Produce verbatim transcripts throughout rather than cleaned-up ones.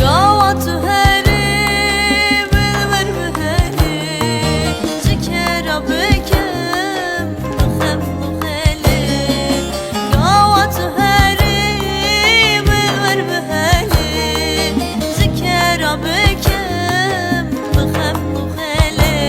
Gawa tu herî, min wer biherî, ji kera bikim bi xem û xelê. Gawa tu herî, min wer biherî, ji kera bikim bi xem û xelê.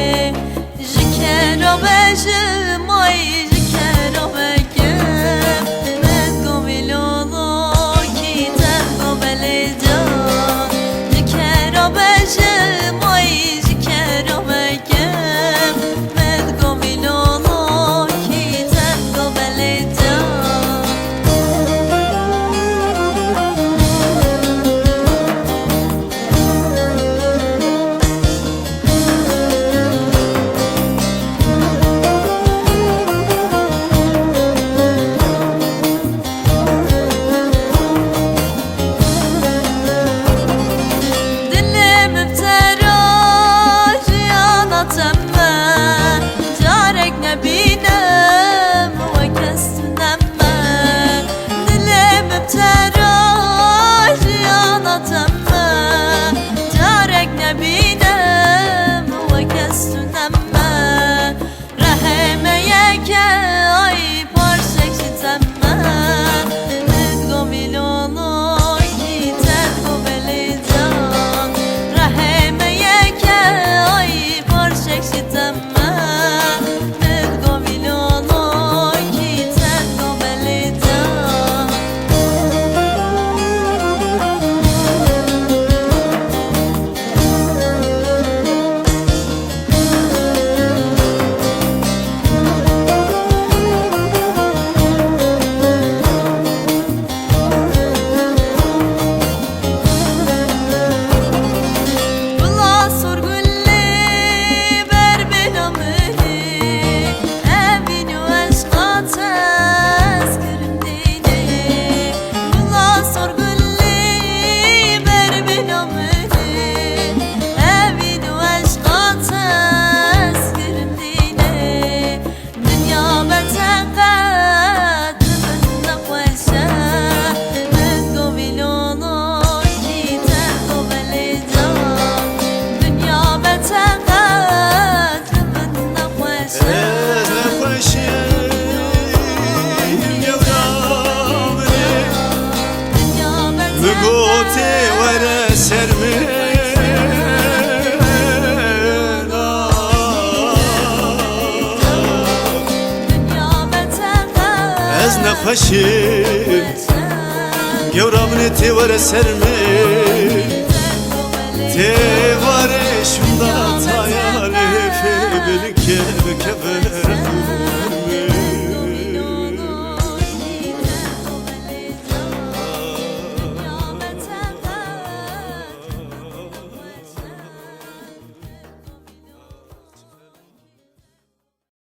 Ji kera bejim ay, ji kera bekim, min govî lolokî tengo belê can. Ji kera bejim ay, ji kera bekim, min govî lolokî tengo belê can. Dilê min bi te re jiyana teme, carek nebînim we kes tu neme. Dilê min bi te re jiyana teme, carek nebînim we kes tu neme. Rehê me yek e, ay parçek ji te me, min govî lolokî tengo belê can. Rehê me yek e, ay parçek ji te me, min govî lolokî tengo belê can. Bila sorgulê ber bêhna min ê, evîn û eşqa te ez kirim dînê. Bila sorgulê ber bêhna min ê, evîn û eşqa te ez kirim dînê. Dinya be teqet li min nexweş e, min govî lolokî tengo belê can. Dinya be teqet li min nexweş e. Ez nexweşîm gewra min ê. Min gotê were ser min. Ez nexweşîm, gewra min ê tê were ser min. Tê were şunda taya lê fê bilikê bikeve.